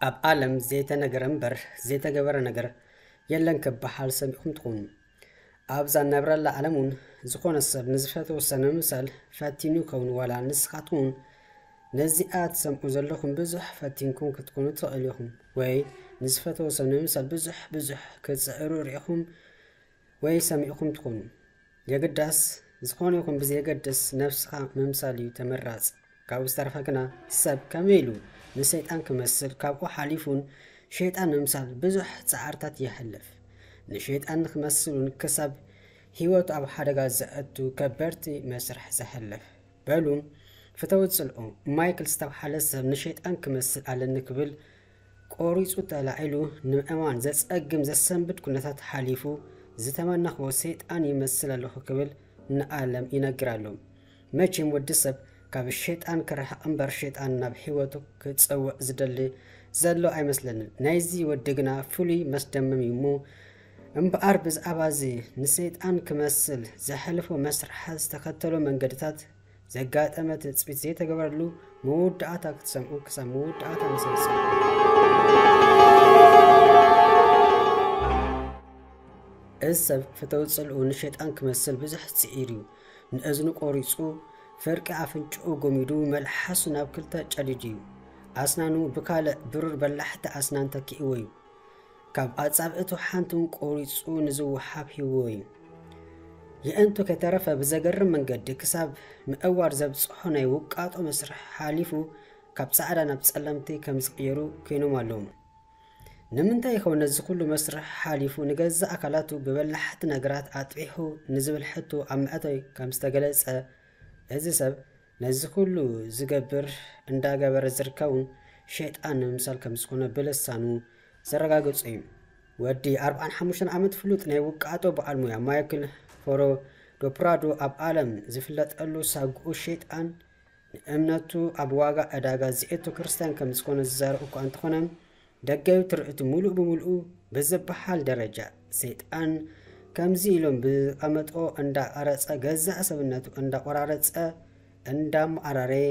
ኣብ ዓለም ዘይተነገረ እምበር ዘይተገበረ ነገር የለን ክበሃል ሰሚዕኹም ትኾኑ። ኣብዛ ነብረላ ዓለም እውን ዝኾነ ሰብ ንዝፈተዎ ሰብ ንምምሳል ፈቲኑ ይኸውን። ዋላ ንስኻትኩም እውን ነዚኣ ትሰምዑ ዘለኹም ብዙሕ ፈቲንኩም ክትኮኑ ትኽእሉ ኢኹም፣ ወይ ንዝፈተዎ ሰብ ንምምሳል ብዙሕ ብዙሕ ክትጽዕሩ ርኢኹም ወይ ሰሚዕኹም ትኾኑ። የግዳስ ዝኾነ ይኹን ብዘየገድስ ነብስኻ ምምሳል እዩ ተመራጽ። ካብኡ ዝተረፈ ግና ሰብ ከመይ ኢሉ ንሰይጣን ክመስል ካብኡ ሓሊፉን ሸይጣን ንምምሳል ብዙሕ ጻዕርታት የሕልፍ። ንሸይጣን ንክመስል እውን ክሳብ ህይወቱ ኣብ ሓደጋ ዘእቱ ከበድቲ መስርሕ ዘሕልፍ። በሉ ፍተው ጽልኡ። ማይክል ዝተብሃለ ሰብ ንሸይጣን ክመስል ኣለኒ ክብል ቆሪጹ ተላዒሉ ንምእማን ዘጸግም ዘሰንብድ ኩነታት ሓሊፉ ዝተመነኽዎ ሰይጣን ይመስል ኣለኹ ክብል ንዓለም ይነግር ኣሎ። መቸም ወዲ ሰብ ካብ ሸይጣን ክርሕቕ እምበር ሸይጣን ናብ ህይወቱ ክጸውዕ ዝደሊ ዘሎ ኣይመስለንን። ናይዚ ወዲ ግና ፍሉይ መስደመም እዩ እሞ እምበኣር ብዛዕባ እዚ ንሰይጣን ክመስል ዘሕልፎ መስርሓት ዝተኸተሎ መንገድታት ዘጋጠመ ትጽቢት ዘይተገበረሉ መወዳእታ ክትሰምዑ ክሳብ መወዳእታ መሰልሰል። እዚ ሰብ ፍተው ጽልኡ ንሸይጣን ክመስል ብዙሕ ጽዒር እዩ። ንእዝኑ ቆሪጹ ፍርቂ ኣፍንጭኡ ጎሚዱ መልሓሱ ናብ ክልተ ጨዲዱ እዩ። ኣስናኑ ብካልእ ብሩር በላሕቲ ኣስናን ተኪእዎ እዩ። ካብ ኣጻብዕቱ ሓንቱን ቆሪጹ ንዝወሓብ ሂብዎ እዩ። የእንቱ ከይተረፈ ብዘገርም መንገዲ ክሳብ ምእዋር ዘብጽሖ ናይ ውቃጦ መስርሕ ሓሊፉ ካብ ጻዕዳ ናብ ጸለምቲ ከም ዝቕየሩ ኮይኖም ኣለዉ። ንምንታይ ይኸውን ነዚ ኩሉ መስርሕ ሓሊፉ ንገዛእ ኣካላቱ ብበላሕቲ ነገራት ኣጥቢሑ ንዝብል ሕቶ ኣብ መእተዊ ከም ዝተገለጸ፣ እዚ ሰብ ነዚ ኩሉ ዝገብር እንዳገበረ ዝርከብን ሸይጣን ንምምሳል ከም ዝኾነ ብልሳኑ ዘረጋገጹ እዩ። ወዲ ኣርብዓን ሓሙሽተን ዓመት ፍሉጥ ናይ ውቃጦ በዓል ሞያ ማይክል ፎሮ ዶፕራዶ ኣብ ዓለም ዝፍለጠሉ ሳጉኡ ሸይጣን ንእምነቱ ኣብ ዋጋ ዕዳጋ ዘእቱ ክርስትያን ከም ዝኾነ ዝዛረብ እኳ እንተኾነ፣ ደጋዊ ትርኢቱ ምሉእ ብምሉእ ብዝበሃል ደረጃ ሰይጣን ከምዚ ኢሎም ብቐመጦ እንዳቐረጸ ገዛእ ሰብነቱ እንዳቆራረጸ እንዳመዓራረየ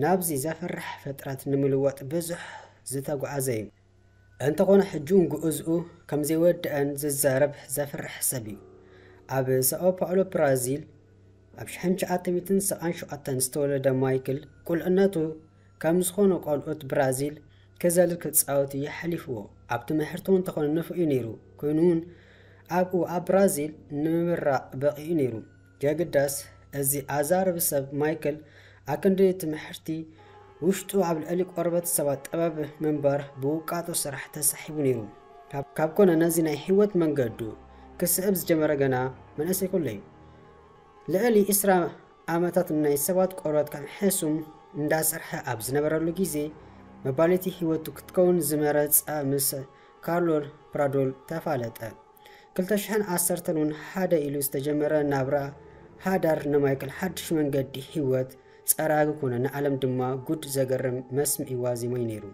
ናብዚ ዘፍርሕ ፍጥረት ንምልወጥ ብዙሕ ዝተጓዓዘ እዩ። እንተኾነ ሕጂ እውን ግኡዝኡ ከም ዘይወድአን ዝዛረብ ዘፍርሕ ሰብ እዩ። ኣብ ሳኦ ፓውሎ ብራዚል ኣብ ሽሕን ትሽዓተ ሚእትን ሰብዓን ሸውዓተን ዝተወለደ ማይክል ቁልዕነቱ ከም ዝኾኑ ቆልዑት ብራዚል ክዘልል ክጻወት እዩ ሓሊፍዎ። ኣብ ትምህርቱ እንተኾነ ንፉዕ እዩ ነይሩ። ኮይኑ እውን ኣብኡ ኣብ ብራዚል ንምምራቕ በቒኡ ነይሩ። የግዳስ እዚ ኣዛረቢ ሰብ ማይክል ኣክንዲ ትምህርቲ ውሽጡ ኣብ ልዕሊ ቆርበት ሰባት ጥበብ ምንባር ብውቃጦ ስራሕ ተሳሒቡ ነይሩ። ካብ፣ ካብ ኮነ ነዚ ናይ ህይወት መንገዱ ክስዕብ ዝጀመረ ገና መንእሰይ ከሎ እዩ። ልዕሊ ዕስራ ዓመታት ናይ ሰባት ቆርበት ከም ሕሱም እንዳሰርሐ ኣብ ዝነበረሉ ግዜ መባልቲ ህይወቱ ክትከውን ዝመረጻ ምስ ካርሎ ፕራዶል ተፋለጠ። ክልተ ሽሕን ዓሰርተን እውን ሓደ ኢሉ ዝተጀመረ ናብራ ሃዳር ንማይክል ሓድሽ መንገዲ ህይወት ጸራጊ ኮነ፣ ንዓለም ድማ ጉድ ዘገርም መስምዒ ዋዜማ እዩ ነይሩ።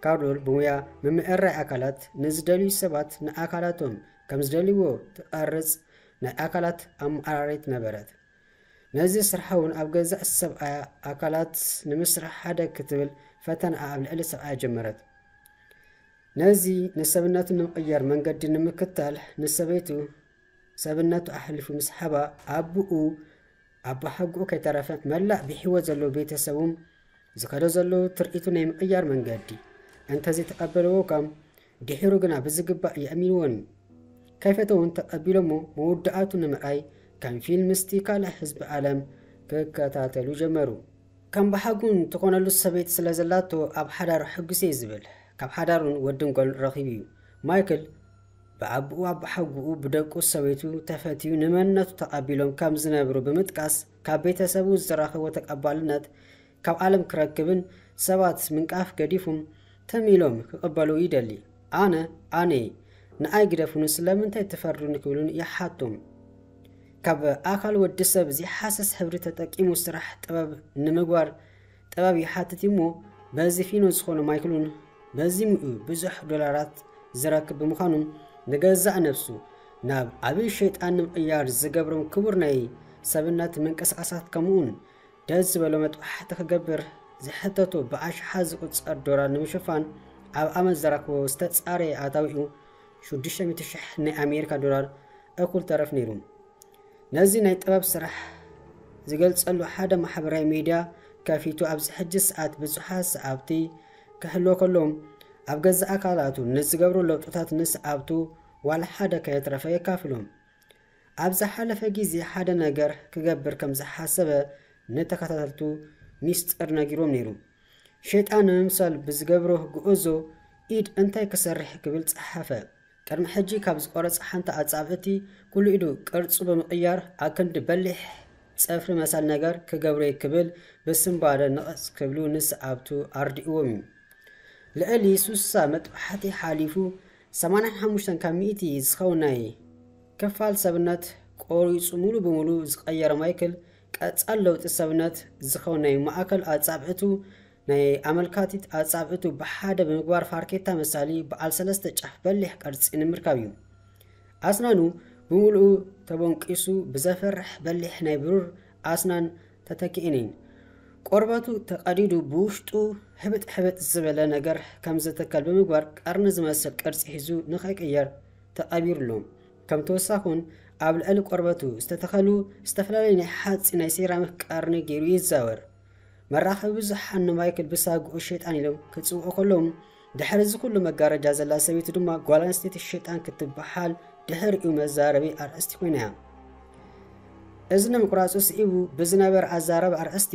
ካርሎል ብሞያ ምምዕራይ ኣካላት ንዝደልዩ ሰባት ንኣካላቶም ከም ዝደልይዎ ትቐርጽ ናይ ኣካላት ኣመዓራሪት ነበረት። ነዚ ስርሓ እውን ኣብ ገዛእ ሰብኣያ ኣካላት ንምስራሕ ሓደ ክትብል ፈተና ኣብ ልዕሊ ሰብኣያ ጀመረት። ነዚ ንሰብነቱ ንምቕያር መንገዲ ንምክታል ንሰበይቱ ሰብነቱ ኣሕሊፉ ምስ ሃባ ኣቦኡ ኣቦሓጎኡ ከይተረፈ መላእ ብህይወት ዘለዉ ቤተሰቡ ዝኸዶ ዘለዉ ትርኢቱ ናይ ምቕያር መንገዲ እንተዘይተቐበልዎ እኳ ድሒሩ ግና ብዝግባእ የእሚንዎን እዩ። ከይፈተውን ተቐቢሎሞ መወዳእቱ ንምርኣይ ከም ፊልም ምስቲ ካልእ ህዝቢ ዓለም ክከታተሉ ጀመሩ። ከም ብሓጉ እንትኾነሉ ሰበይቲ ስለ ዘላቶ ኣብ ሓዳሩ ሕጉስ እየ ዝብል። ካብ ሓዳሩን ወድን ጓል ረኺቡ እዩ። ማይክል ብኣቦኡ ኣቦሓጎኡ ብደቁ ሰበይቱ ተፈትዩ ንመንነቱ ተቐቢሎም ከም ዝነብሩ ብምጥቃስ ካብ ቤተሰቡ ዝረኸቦ ተቐባልነት ካብ ዓለም ክረክብን ሰባት ምንቃፍ ገዲፉም ትም ኢሎም ክቕበሉ ይደሊ። ኣነ ኣነ እየ፣ ንኣይ ግደፉኒ ስለምንታይ ትፈርዱኒ ክብሉን ይሓቶም። ካብ ኣካል ወዲ ሰብ ዘይሓስስ ሕብሪ ተጠቂሙ ስራሕ ጥበብ ንምግባር ጥበብ ይሓትት እሞ በዚ ፊኖ ዝኾነ ማይክል እውን በዚ ሙኡ ብዙሕ ዶላራት ዝረክብ ብምዃኑ ንገዛእ ነብሱ ናብ ዓብዪ ሸይጣን ንምቕያር ዝገብሮም ክቡር ናይ ሰብነት ምንቅስቃሳት ከምኡውን ደስ ዝበሎ መጥባሕቲ ክገብር ዝሕተቶ ብኣሽሓት ዝቑጸር ዶላር ንምሽፋን ኣብ ኣመት ዘረክቦ ዝተጻረየ ኣታዊኡ ሽዱሽተ ሚእቲ ሽሕ ናይ ኣሜሪካ ዶላር እኩል ተረፍ ነይሩ። ነዚ ናይ ጥበብ ስራሕ ዝገልጸሉ ሓደ ማሕበራዊ ሚድያ ከፊቱ ኣብዚ ሕጂ ሰዓት ብዙሓት ሰዓብቲ ክሕልዎ ከሎም ኣብ ገዛእ ኣካላቱ ንዝገብሩ ለውጥታት ንሰዓብቱ ዋላ ሓደ ከየትረፈ የካፍሎም። ኣብ ዝሓለፈ ግዜ ሓደ ነገር ክገብር ከም ዝሓሰበ ንተኸታተልቱ ሚስጥር ነጊሮም ነይሩ። ሸይጣን ንምምሳል ብዝገብሮ ጉዕዞ ኢድ እንታይ ክሰርሕ ክብል ጸሓፈ። ቅድሚ ሕጂ ካብ ዝቆረጸ ሓንቲ ኣጻብዕቲ ኩሉ ኢዱ ቅርጹ ብምቕያር ኣክንዲ በሊሕ ጸፍሪ መሳል ነገር ክገብሮ ክብል ብስንባደ ንቕጽ ክብሉ ንሰዓብቱ ኣርዲእዎም እዩ። ልዕሊ ሱሳ መጥባሕቲ ሓሊፉ ሰማንያ ሓሙሽተ ካብ ሚእቲ ዝኸውን ናይ ክፋል ሰብነት ቆሪጹ ሙሉ ብሙሉ ዝቐየረ ማይክል ቀጻል ለውጢ ሰብነት ዝኸውን ናይ ማእከል ኣጻብዕቱ ናይ ኣመልካቲት ኣጻብዕቱ ብሓደ ብምግባር ፋርኬታ መሳሊ በዓል ሰለስተ ጫፍ በሊሕ ቅርጺ ንምርካብ እዩ። ኣስናኑ ብምሉኡ ተቦንቂሱ ብዘፈርሕ በሊሕ ናይ ብሩር ኣስናን ተተኪኤን እየን። ቆርበቱ ተቐዲዱ ብውሽጡ ህብጥ ሕብጥ ዝበለ ነገር ከም ዝተከል ብምግባር ቀርኒ ዝመስል ቅርጺ ሒዙ ንኸይቅየር ተቐቢሩ ኣሎ። ከም ተወሳኹን ኣብ ልዕሊ ቆርበቱ ዝተተኸሉ ዝተፈላለዩ ናይ ሓጺን ናይ ሴራሚክ ቀርኒ ገይሩ ይዛወር። መራኸቢ ብዙሓን ንማይክል ብሳጉኡ ሸይጣን ኢሎም ክጽውዑ ከለዉ ድሕሪ እዚ ኩሉ መጋረጃ ዘላ ሰበይቲ ድማ ጓል ኣንስተይቲ ሸይጣን ክትበሃል ድሕሪኡ መዛረቢ ኣርእስቲ ኮይና እያ። እዝኒ ምቁራጹ ስዒቡ ብዝነበረ ኣዛረብ ኣርእስቲ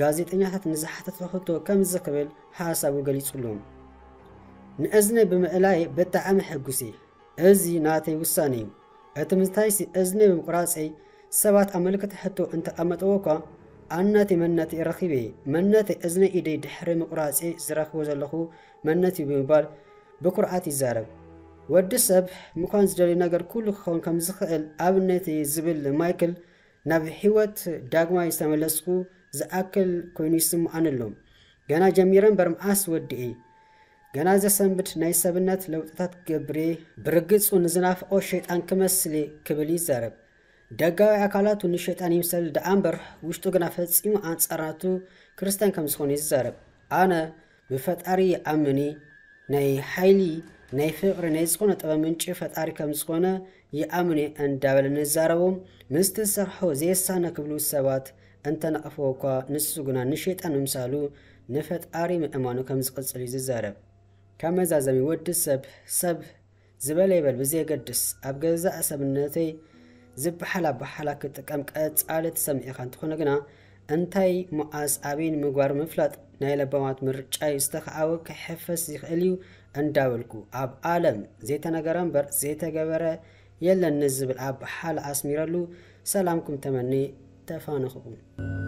ጋዜጠኛታት ንዝሓተቶ ሕቶ ከምዚ ክብል ሓሳቡ ገሊጹሉ። ንእዝኒ ብምእላይ ብጣዕሚ ሕጉስ እየ። እዚ ናተይ ውሳነ እዩ። እቲ ምንታይሲ እዝኒ ብምቁራጸይ ሰባት ኣብ ምልክት ሕቶ እንተቐመጠዎ እኳ ኣነቲ መንነቲ ረኺበ እየ። መንነቲ እዝኒ ኢደይ ድሕሪ ምቁራጸይ ዝረኽቦ ዘለኹ መንነት እዩ ብምባል ብኩርዓት ይዛረብ። ወዲ ሰብ ምዃን ዝደልዩ ነገር ኩሉ ክኸውን ከም ዝኽእል ኣብነቲ ዝብል ማይክል ናብ ህይወት ዳግማይ ዝተመለስኩ ዝኣክል ኮይኑ ይስምዓኒ ኣሎ። ገና ጀሚረ እምበር መዓስ ወዲኤ? ገና ዘሰንብድ ናይ ሰብነት ለውጥታት ገብሬ ብርግጹ ንዝናፍቆ ሸይጣን ክመስል ክብል ይዛረብ። ደጋዊ ኣካላቱ ንሸይጣን ይምሰል ደኣ እምበር ውሽጡ ግና ፈጺሙ ኣንጻራቱ ክርስቲያን ከም ዝኾነ ይዛረብ። ኣነ ብፈጣሪ ይኣምን ናይ ሓይሊ ናይ ፍቕሪ ናይ ዝኾነ ጥበብ ምንጪ ፈጣሪ ከም ዝኾነ ይኣምን እንዳበለ ንዛረቦም ምስቲ ዝሰርሖ ዘየሳነ ክብሉ ሰባት እንተነቕፍዎ እኳ ንሱ ግና ንሸይጣን ምምሳሉ ንፈጣሪ ምእማኑ ከም ዝቕጽል እዩ ዝዛረብ። ካብ መዛዘሚ ወዲ ሰብ ሰብ ዝበለ ይበል ብዘየገድስ ኣብ ገዛእ ሰብነተይ ዝበሓል ኣበሓላ ክጥቀም ቀጻሊ ትሰምዒኻ እንተኾነ ግና እንታይ መዓስ ኣበይን ምግባር ምፍላጥ ናይ ለባማት ምርጫ እዩ። ዝተኸኣወ ክሕፈስ ይኽእል እዩ እንዳበልኩ ኣብ ዓለም ዘይተነገረ እምበር ዘይተገበረ የለን ንዝብል ኣበሓላ ኣስሚረሉ ሰላምኩም ተመኒ ተፋነኹኹም።